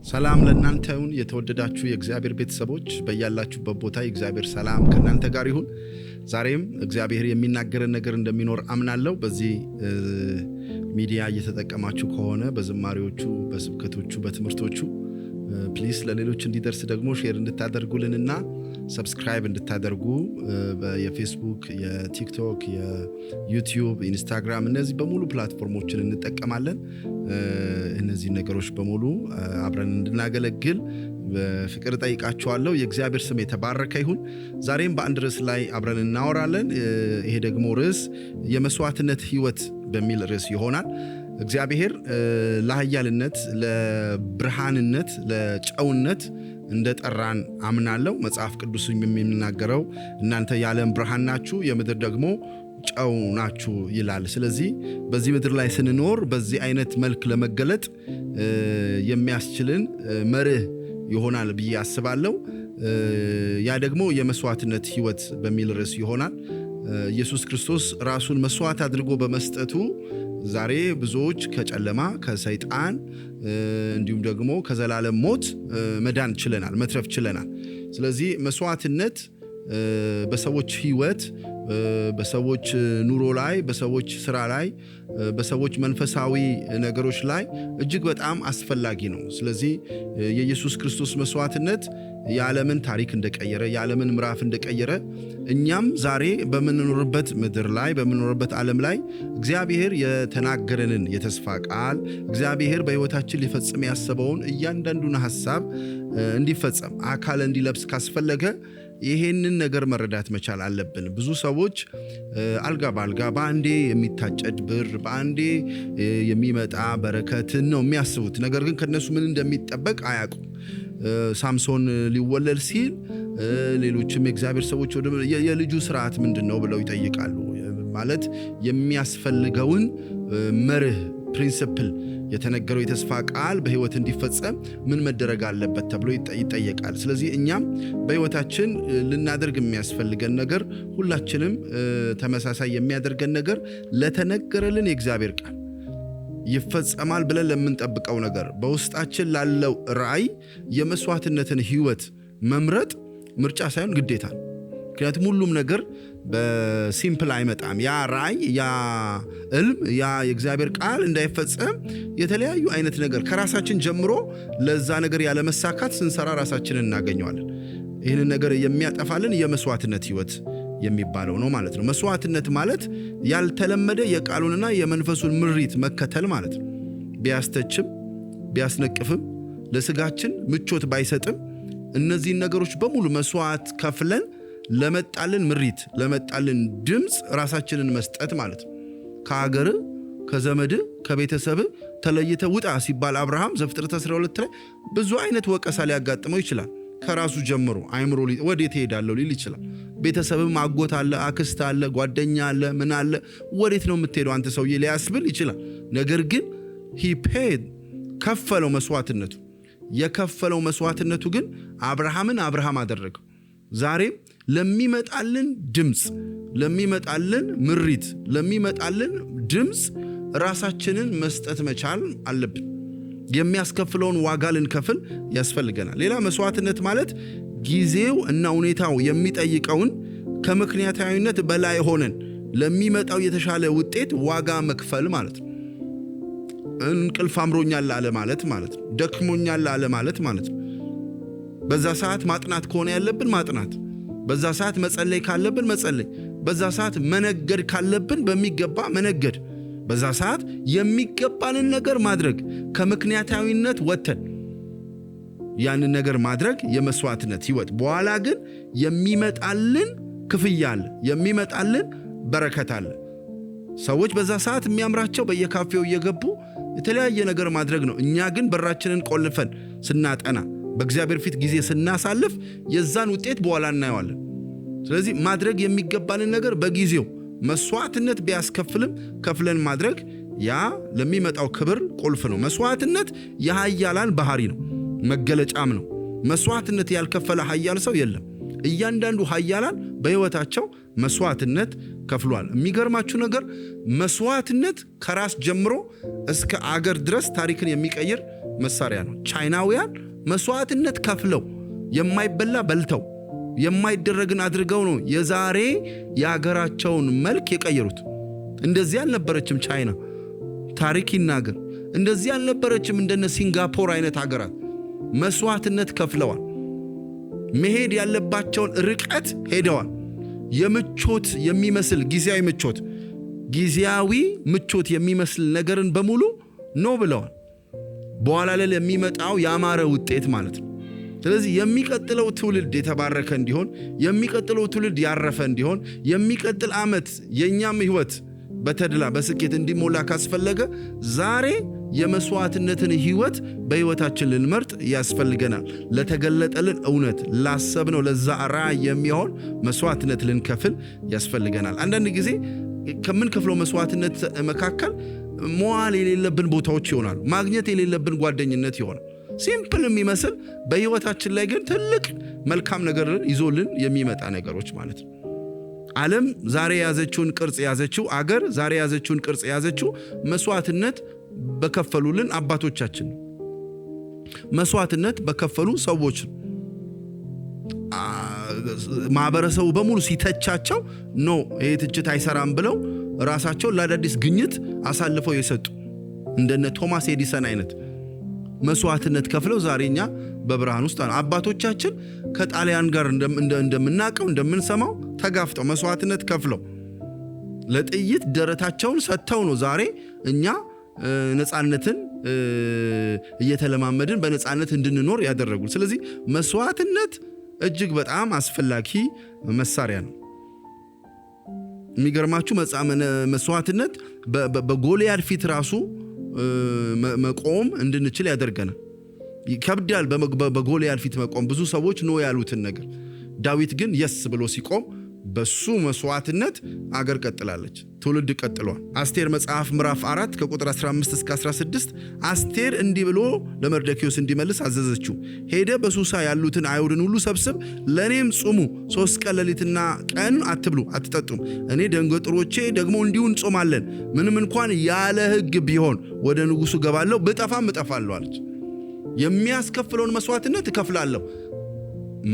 ሰላም ለእናንተ ይሁን። የተወደዳችሁ የእግዚአብሔር ቤተሰቦች፣ በያላችሁበት ቦታ የእግዚአብሔር ሰላም ከእናንተ ጋር ይሁን። ዛሬም እግዚአብሔር የሚናገረን ነገር እንደሚኖር አምናለሁ። በዚህ ሚዲያ እየተጠቀማችሁ ከሆነ በዝማሬዎቹ፣ በስብከቶቹ፣ በትምህርቶቹ please ለሌሎች እንዲደርስ ደግሞ share እንድታደርጉልንና subscribe እንድታደርጉ የፌስቡክ፣ የቲክቶክ፣ የዩቲዩብ፣ ኢንስታግራም እነዚህ በሙሉ platform ኦችን እንጠቀማለን። እነዚህ ነገሮች በሙሉ አብረን እንድናገለግል በፍቅር እጠይቃችኋለሁ። የእግዚአብሔር ስም የተባረከ ይሁን። ዛሬም በአንድ ርዕስ ላይ አብረን እናወራለን። ይሄ ደግሞ ርዕስ የመስዋዕትነት ሕይወት በሚል ርዕስ ይሆናል። እግዚአብሔር ለኃያልነት፣ ለብርሃንነት፣ ለጨውነት እንደጠራን አምናለሁ። መጽሐፍ ቅዱስ የሚናገረው እናንተ የዓለም ብርሃን ናችሁ፣ የምድር ደግሞ ጨው ናችሁ ይላል። ስለዚህ በዚህ ምድር ላይ ስንኖር በዚህ አይነት መልክ ለመገለጥ የሚያስችልን መርህ ይሆናል ብዬ አስባለሁ። ያ ደግሞ የመስዋዕትነት ሕይወት በሚል ርዕስ ይሆናል። ኢየሱስ ክርስቶስ ራሱን መስዋዕት አድርጎ በመስጠቱ ዛሬ ብዙዎች ከጨለማ፣ ከሰይጣን እንዲሁም ደግሞ ከዘላለም ሞት መዳን ችለናል፣ መትረፍ ችለናል። ስለዚህ መስዋዕትነት በሰዎች ሕይወት፣ በሰዎች ኑሮ ላይ፣ በሰዎች ስራ ላይ፣ በሰዎች መንፈሳዊ ነገሮች ላይ እጅግ በጣም አስፈላጊ ነው። ስለዚህ የኢየሱስ ክርስቶስ መስዋዕትነት የዓለምን ታሪክ እንደቀየረ፣ የዓለምን ምዕራፍ እንደቀየረ፣ እኛም ዛሬ በምንኖርበት ምድር ላይ፣ በምንኖርበት ዓለም ላይ እግዚአብሔር የተናገረንን የተስፋ ቃል፣ እግዚአብሔር በሕይወታችን ሊፈጽም ያሰበውን እያንዳንዱን ሐሳብ እንዲፈጸም፣ አካል እንዲለብስ ካስፈለገ ይሄንን ነገር መረዳት መቻል አለብን። ብዙ ሰዎች አልጋ በአልጋ፣ በአንዴ የሚታጨድ ብር፣ በአንዴ የሚመጣ በረከትን ነው የሚያስቡት። ነገር ግን ከነሱ ምን እንደሚጠበቅ አያውቁም። ሳምሶን ሊወለድ ሲል ሌሎችም የእግዚአብሔር ሰዎች የልጁ ስርዓት ምንድን ነው ብለው ይጠይቃሉ። ማለት የሚያስፈልገውን መርህ፣ principle፣ የተነገረው የተስፋ ቃል በሕይወት እንዲፈጸም ምን መደረግ አለበት ተብሎ ይጠየቃል። ስለዚህ እኛም በሕይወታችን ልናደርግ የሚያስፈልገን ነገር፣ ሁላችንም ተመሳሳይ የሚያደርገን ነገር፣ ለተነገረልን የእግዚአብሔር ቃል ይፈጸማል ብለን ለምንጠብቀው ነገር፣ በውስጣችን ላለው ራእይ የመስዋዕትነትን ሕይወት መምረጥ ምርጫ ሳይሆን ግዴታ ነው። ምክንያቱም ሁሉም ነገር በ simple አይመጣም። ያ ራእይ፣ ያ ህልም፣ ያ የእግዚአብሔር ቃል እንዳይፈጸም የተለያዩ አይነት ነገር ከራሳችን ጀምሮ ለዛ ነገር ያለመሳካት ስንሰራ ራሳችንን እናገኘዋለን። ይህንን ነገር የሚያጠፋልን የመስዋዕትነት ሕይወት የሚባለው ነው ማለት ነው። መስዋዕትነት ማለት ያልተለመደ የቃሉንና የመንፈሱን ምሪት መከተል ማለት ነው። ቢያስተችም፣ ቢያስነቅፍም፣ ለስጋችን ምቾት ባይሰጥም እነዚህን ነገሮች በሙሉ መስዋዕት ከፍለን ለመጣልን ምሪት፣ ለመጣልን ድምፅ ራሳችንን መስጠት ማለት ነው። ከሀገር፣ ከዘመድ፣ ከቤተሰብ ተለይተህ ውጣ ሲባል አብርሃም ዘፍጥረት 12 ላይ ብዙ አይነት ወቀሳ ሊያጋጥመው ይችላል። ከራሱ ጀምሮ አይምሮ ወዴት እሄዳለሁ ሊል ይችላል። ቤተሰብም አጎት አለ፣ አክስት አለ፣ ጓደኛ አለ፣ ምን አለ፣ ወዴት ነው የምትሄደው አንተ ሰውዬ ሊያስብል ይችላል። ነገር ግን he paid፣ ከፈለው መስዋዕትነቱ። የከፈለው መስዋዕትነቱ ግን አብርሃምን አብርሃም አደረገው። ዛሬም ለሚመጣልን ድምፅ፣ ለሚመጣልን ምሪት፣ ለሚመጣልን ድምፅ ራሳችንን መስጠት መቻል አለብን። የሚያስከፍለውን ዋጋ ልንከፍል ያስፈልገናል። ሌላ መስዋዕትነት ማለት ጊዜው እና ሁኔታው የሚጠይቀውን ከምክንያታዊነት በላይ ሆነን ለሚመጣው የተሻለ ውጤት ዋጋ መክፈል ማለት ነው። እንቅልፍ አምሮኛል አለ ማለት ማለት ነው። ደክሞኛል አለ ማለት ማለት ነው። በዛ ሰዓት ማጥናት ከሆነ ያለብን ማጥናት፣ በዛ ሰዓት መጸለይ ካለብን መጸለይ፣ በዛ ሰዓት መነገድ ካለብን በሚገባ መነገድ፣ በዛ ሰዓት የሚገባንን ነገር ማድረግ፣ ከምክንያታዊነት ወጥተን ያንን ነገር ማድረግ የመስዋዕትነት ህይወት። በኋላ ግን የሚመጣልን ክፍያ አለ፣ የሚመጣልን በረከት አለ። ሰዎች በዛ ሰዓት የሚያምራቸው በየካፌው እየገቡ የተለያየ ነገር ማድረግ ነው። እኛ ግን በራችንን ቆልፈን ስናጠና፣ በእግዚአብሔር ፊት ጊዜ ስናሳልፍ የዛን ውጤት በኋላ እናየዋለን። ስለዚህ ማድረግ የሚገባንን ነገር በጊዜው መስዋዕትነት ቢያስከፍልም ከፍለን ማድረግ ያ ለሚመጣው ክብር ቁልፍ ነው። መስዋዕትነት የኃያላን ባህሪ ነው፣ መገለጫም ነው። መስዋዕትነት ያልከፈለ ኃያል ሰው የለም። እያንዳንዱ ኃያላን በሕይወታቸው መስዋዕትነት ከፍሏል። የሚገርማችሁ ነገር መስዋዕትነት ከራስ ጀምሮ እስከ አገር ድረስ ታሪክን የሚቀይር መሳሪያ ነው። ቻይናውያን መስዋዕትነት ከፍለው የማይበላ በልተው የማይደረግን አድርገው ነው የዛሬ የሀገራቸውን መልክ የቀየሩት። እንደዚህ አልነበረችም ቻይና፣ ታሪክ ይናገር። እንደዚህ አልነበረችም እንደነ ሲንጋፖር አይነት ሀገራት። መስዋዕትነት ከፍለዋል። መሄድ ያለባቸውን ርቀት ሄደዋል። የምቾት የሚመስል ጊዜያዊ ምቾት፣ ጊዜያዊ ምቾት የሚመስል ነገርን በሙሉ no ብለዋል። በኋላ ላይ ለሚመጣው ያማረ ውጤት ማለት ነው። ስለዚህ የሚቀጥለው ትውልድ የተባረከ እንዲሆን፣ የሚቀጥለው ትውልድ ያረፈ እንዲሆን፣ የሚቀጥል ዓመት የእኛም ሕይወት በተድላ በስኬት እንዲሞላ ካስፈለገ ዛሬ የመስዋዕትነትን ሕይወት በሕይወታችን ልንመርጥ ያስፈልገናል። ለተገለጠልን እውነት፣ ላሰብነው ለዛ ራዕይ የሚሆን መስዋዕትነት ልንከፍል ያስፈልገናል። አንዳንድ ጊዜ ከምንከፍለው መስዋዕትነት መካከል መዋል የሌለብን ቦታዎች ይሆናሉ። ማግኘት የሌለብን ጓደኝነት ይሆናል። Simple የሚመስል በሕይወታችን ላይ ግን ትልቅ መልካም ነገርን ይዞልን የሚመጣ ነገሮች ማለት ነው። ዓለም ዛሬ የያዘችውን ቅርጽ የያዘችው፣ አገር ዛሬ የያዘችውን ቅርጽ የያዘችው መስዋዕትነት በከፈሉልን አባቶቻችን ነው። መስዋዕትነት በከፈሉ ሰዎች ነው። ማህበረሰቡ በሙሉ ሲተቻቸው no፣ ይሄ ትችት አይሰራም ብለው ራሳቸውን ለአዳዲስ ግኝት አሳልፈው የሰጡ እንደነ ቶማስ ኤዲሰን አይነት መስዋዕትነት ከፍለው ዛሬ እኛ በብርሃን ውስጥ አባቶቻችን ከጣሊያን ጋር እንደምናውቀው እንደምንሰማው ተጋፍጠው መስዋዕትነት ከፍለው ለጥይት ደረታቸውን ሰጥተው ነው ዛሬ እኛ ነፃነትን እየተለማመድን በነፃነት እንድንኖር ያደረጉ። ስለዚህ መስዋዕትነት እጅግ በጣም አስፈላጊ መሳሪያ ነው። የሚገርማችሁ መስዋዕትነት በጎልያድ ፊት ራሱ መቆም እንድንችል ያደርገናል። ይከብዳል በጎልያድ ፊት መቆም፣ ብዙ ሰዎች no ያሉትን ነገር። ዳዊት ግን yes ብሎ ሲቆም በሱ መስዋዕትነት አገር ቀጥላለች፣ ትውልድ ቀጥሏል። አስቴር መጽሐፍ ምዕራፍ 4 ከቁጥር 15 እስከ 16 አስቴር እንዲህ ብሎ ለመርደኪዮስ እንዲመልስ አዘዘችው። ሄደህ በሱሳ ያሉትን አይሁድን ሁሉ ሰብስብ፣ ለእኔም ጹሙ፣ 3 ቀን ሌሊትና ቀን አትብሉ አትጠጡም። እኔ ደንገጥሮቼ ደግሞ እንዲሁ እንጾማለን። ምንም እንኳን ያለ ሕግ ቢሆን ወደ ንጉሡ እገባለሁ፣ ብጠፋም እጠፋለሁ አለች። የሚያስከፍለውን መስዋዕትነት እከፍላለሁ፣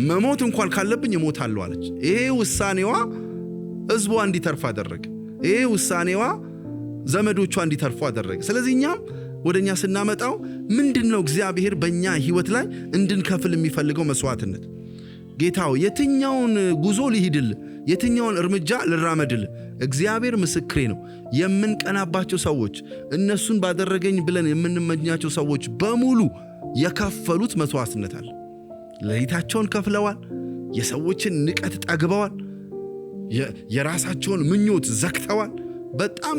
መሞት እንኳን ካለብኝ እሞታለሁ አለች። ይሄ ውሳኔዋ ሕዝቧ እንዲተርፍ አደረገ። ይሄ ውሳኔዋ ዘመዶቿ እንዲተርፉ አደረገ። ስለዚህ እኛም ወደ እኛ ስናመጣው ምንድን ነው እግዚአብሔር በእኛ ሕይወት ላይ እንድንከፍል የሚፈልገው መስዋዕትነት? ጌታው የትኛውን ጉዞ ልሂድልህ? የትኛውን እርምጃ ልራመድልህ? እግዚአብሔር ምስክሬ ነው። የምንቀናባቸው ሰዎች፣ እነሱን ባደረገኝ ብለን የምንመኛቸው ሰዎች በሙሉ የከፈሉት መስዋዕትነት አለ። ሌሊታቸውን ከፍለዋል። የሰዎችን ንቀት ጠግበዋል። የራሳቸውን ምኞት ዘግተዋል። በጣም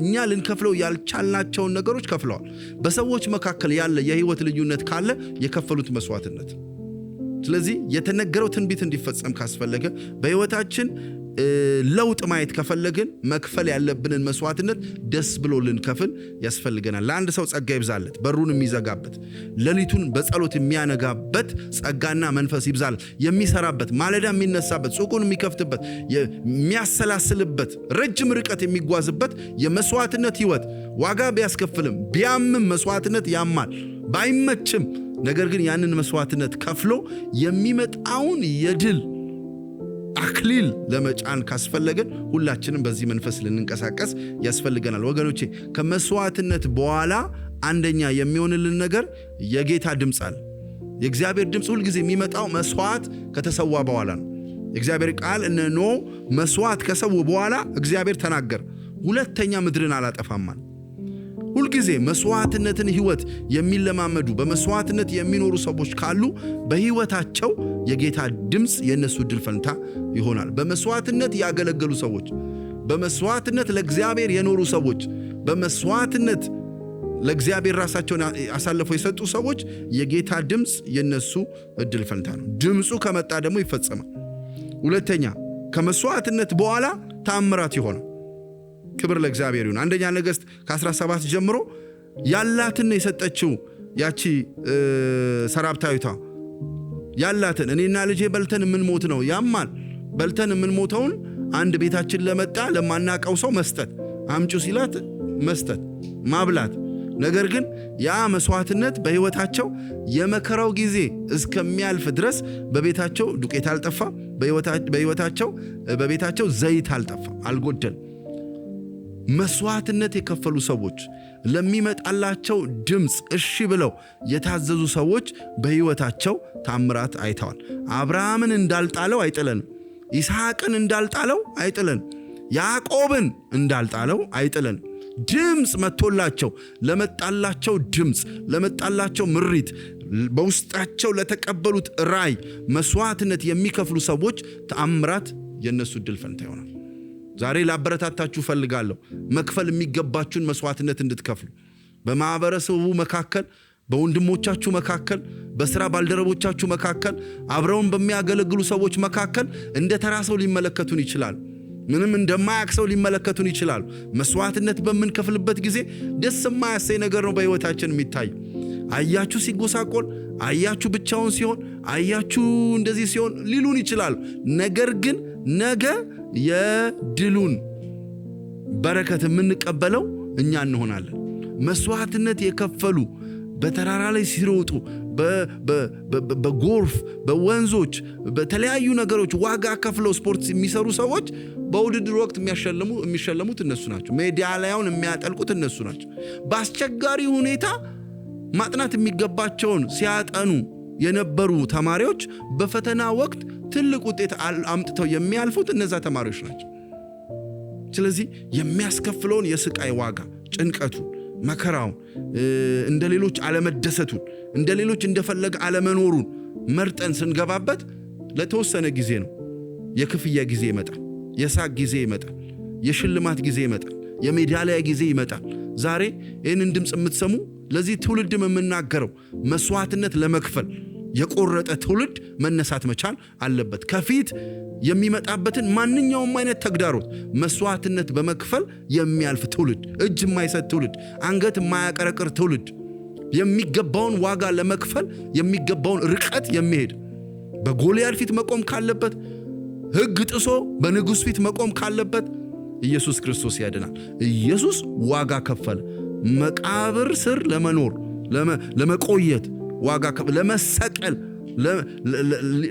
እኛ ልንከፍለው ያልቻልናቸውን ነገሮች ከፍለዋል። በሰዎች መካከል ያለ የህይወት ልዩነት ካለ የከፈሉት መስዋዕትነት። ስለዚህ የተነገረው ትንቢት እንዲፈጸም ካስፈለገ፣ በህይወታችን ለውጥ ማየት ከፈለግን መክፈል ያለብንን መስዋዕትነት ደስ ብሎ ልንከፍል ያስፈልገናል። ለአንድ ሰው ጸጋ ይብዛለት፣ በሩን የሚዘጋበት፣ ሌሊቱን በጸሎት የሚያነጋበት ጸጋና መንፈስ ይብዛለት። የሚሰራበት፣ ማለዳ የሚነሳበት፣ ሱቁን የሚከፍትበት፣ የሚያሰላስልበት፣ ረጅም ርቀት የሚጓዝበት የመስዋዕትነት ህይወት ዋጋ ቢያስከፍልም፣ ቢያምም፣ መስዋዕትነት ያማል፣ ባይመችም፣ ነገር ግን ያንን መስዋዕትነት ከፍሎ የሚመጣውን የድል አክሊል ለመጫን ካስፈለገን ሁላችንም በዚህ መንፈስ ልንንቀሳቀስ ያስፈልገናል። ወገኖቼ፣ ከመስዋዕትነት በኋላ አንደኛ የሚሆንልን ነገር የጌታ ድምፅ አለ። የእግዚአብሔር ድምፅ ሁልጊዜ የሚመጣው መስዋዕት ከተሰዋ በኋላ ነው። የእግዚአብሔር ቃል እነ ኖህ መስዋዕት ከሰዉ በኋላ እግዚአብሔር ተናገር፣ ሁለተኛ ምድርን አላጠፋም አለ። ሁልጊዜ መስዋዕትነትን ህይወት የሚለማመዱ፣ በመስዋዕትነት የሚኖሩ ሰዎች ካሉ በህይወታቸው የጌታ ድምፅ የእነሱ ዕድል ፈንታ ይሆናል። በመስዋዕትነት ያገለገሉ ሰዎች፣ በመስዋዕትነት ለእግዚአብሔር የኖሩ ሰዎች፣ በመስዋዕትነት ለእግዚአብሔር ራሳቸውን አሳልፈው የሰጡ ሰዎች የጌታ ድምፅ የነሱ እድል ፈንታ ነው። ድምፁ ከመጣ ደግሞ ይፈጸማል። ሁለተኛ ከመስዋዕትነት በኋላ ተአምራት ይሆናል። ክብር ለእግዚአብሔር ይሁን። አንደኛ ነገሥት ከ17 ጀምሮ ያላትን የሰጠችው ያቺ ሰራፕታዊቷ ያላትን፣ እኔና ልጄ በልተን የምንሞት ነው፣ ያማል፣ በልተን የምንሞተውን አንድ ቤታችን ለመጣ ለማናቀው ሰው መስጠት፣ አምጩ ሲላት መስጠት፣ ማብላት፣ ነገር ግን ያ መስዋዕትነት በሕይወታቸው የመከራው ጊዜ እስከሚያልፍ ድረስ በቤታቸው ዱቄት አልጠፋ፣ በሕይወታቸው በቤታቸው ዘይት አልጠፋ፣ አልጎደል። መስዋዕትነት የከፈሉ ሰዎች፣ ለሚመጣላቸው ድምፅ እሺ ብለው የታዘዙ ሰዎች በሕይወታቸው ታምራት አይተዋል። አብርሃምን እንዳልጣለው አይጥለንም። ይስሐቅን እንዳልጣለው አይጥለንም። ያዕቆብን እንዳልጣለው አይጥለንም። ድምፅ መጥቶላቸው ለመጣላቸው ድምፅ፣ ለመጣላቸው ምሪት፣ በውስጣቸው ለተቀበሉት ራእይ መስዋዕትነት የሚከፍሉ ሰዎች ተአምራት የእነሱ ዕድል ፈንታ ይሆናል። ዛሬ ላበረታታችሁ እፈልጋለሁ። መክፈል የሚገባችሁን መስዋዕትነት እንድትከፍሉ፣ በማህበረሰቡ መካከል፣ በወንድሞቻችሁ መካከል፣ በስራ ባልደረቦቻችሁ መካከል፣ አብረውን በሚያገለግሉ ሰዎች መካከል እንደ ተራ ሰው ሊመለከቱን ይችላል። ምንም እንደማያውቅ ሰው ሊመለከቱን ይችላሉ። መስዋዕትነት በምንከፍልበት ጊዜ ደስ የማያሰኝ ነገር ነው በሕይወታችን የሚታይ። አያችሁ ሲጎሳቆል፣ አያችሁ ብቻውን ሲሆን፣ አያችሁ እንደዚህ ሲሆን ሊሉን ይችላሉ። ነገር ግን ነገ የድሉን በረከት የምንቀበለው እኛ እንሆናለን። መስዋዕትነት የከፈሉ፣ በተራራ ላይ ሲሮጡ፣ በጎርፍ፣ በወንዞች፣ በተለያዩ ነገሮች ዋጋ ከፍለው ስፖርት የሚሰሩ ሰዎች በውድድር ወቅት የሚሸለሙት እነሱ ናቸው። ሜዳሊያውን የሚያጠልቁት እነሱ ናቸው። በአስቸጋሪ ሁኔታ ማጥናት የሚገባቸውን ሲያጠኑ የነበሩ ተማሪዎች በፈተና ወቅት ትልቅ ውጤት አምጥተው የሚያልፉት እነዛ ተማሪዎች ናቸው። ስለዚህ የሚያስከፍለውን የስቃይ ዋጋ፣ ጭንቀቱን፣ መከራውን፣ እንደ ሌሎች አለመደሰቱን፣ እንደ ሌሎች እንደፈለገ አለመኖሩን መርጠን ስንገባበት ለተወሰነ ጊዜ ነው። የክፍያ ጊዜ ይመጣል። የሳቅ ጊዜ ይመጣል። የሽልማት ጊዜ ይመጣል። የሜዳሊያ ጊዜ ይመጣል። ዛሬ ይህንን ድምፅ የምትሰሙ፣ ለዚህ ትውልድም የምናገረው፣ መስዋዕትነት ለመክፈል የቆረጠ ትውልድ መነሳት መቻል አለበት። ከፊት የሚመጣበትን ማንኛውም አይነት ተግዳሮት መስዋዕትነት በመክፈል የሚያልፍ ትውልድ፣ እጅ የማይሰጥ ትውልድ፣ አንገት የማያቀረቅር ትውልድ፣ የሚገባውን ዋጋ ለመክፈል የሚገባውን ርቀት የሚሄድ፣ በጎልያድ ፊት መቆም ካለበት፣ ሕግ ጥሶ በንጉሥ ፊት መቆም ካለበት፣ ኢየሱስ ክርስቶስ ያድናል። ኢየሱስ ዋጋ ከፈለ። መቃብር ስር ለመኖር፣ ለመቆየት ዋጋ፣ ለመሰቀል፣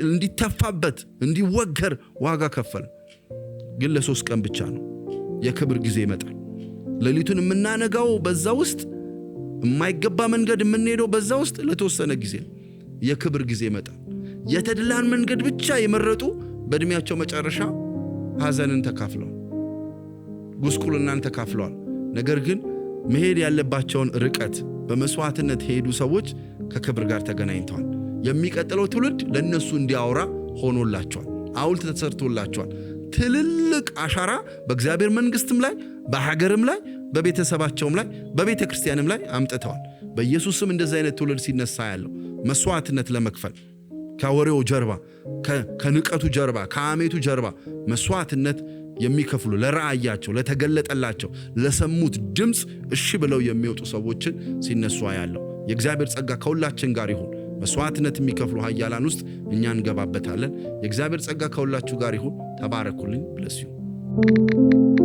እንዲተፋበት፣ እንዲወገር ዋጋ ከፈለ። ግን ለ3 ቀን ብቻ ነው። የክብር ጊዜ ይመጣል። ሌሊቱን የምናነጋው በዛ ውስጥ፣ የማይገባ መንገድ የምንሄደው በዛ ውስጥ ለተወሰነ ጊዜ ነው። የክብር ጊዜ ይመጣል። የተድላን መንገድ ብቻ የመረጡ በዕድሜያቸው መጨረሻ ሐዘንን ተካፍለዋል፣ ጉስቁልናን ተካፍለዋል። ነገር ግን መሄድ ያለባቸውን ርቀት በመስዋዕትነት የሄዱ ሰዎች ከክብር ጋር ተገናኝተዋል። የሚቀጥለው ትውልድ ለእነሱ እንዲያወራ ሆኖላቸዋል። ሐውልት ተሰርቶላቸዋል። ትልልቅ አሻራ በእግዚአብሔር መንግስትም ላይ፣ በሀገርም ላይ፣ በቤተሰባቸውም ላይ፣ በቤተ ክርስቲያንም ላይ አምጥተዋል። በኢየሱስ ስም እንደዚህ አይነት ትውልድ ሲነሳ ያለው መስዋዕትነት ለመክፈል፣ ከወሬው ጀርባ፣ ከንቀቱ ጀርባ፣ ከአሜቱ ጀርባ መስዋዕትነት የሚከፍሉ፣ ለራእያቸው፣ ለተገለጠላቸው፣ ለሰሙት ድምፅ እሺ ብለው የሚወጡ ሰዎችን ሲነሱ ያለው። የእግዚአብሔር ጸጋ ከሁላችን ጋር ይሁን። መስዋዕትነት የሚከፍሉ ኃያላን ውስጥ እኛ እንገባበታለን። የእግዚአብሔር ጸጋ ከሁላችሁ ጋር ይሁን። ተባረኩልኝ። Bless you.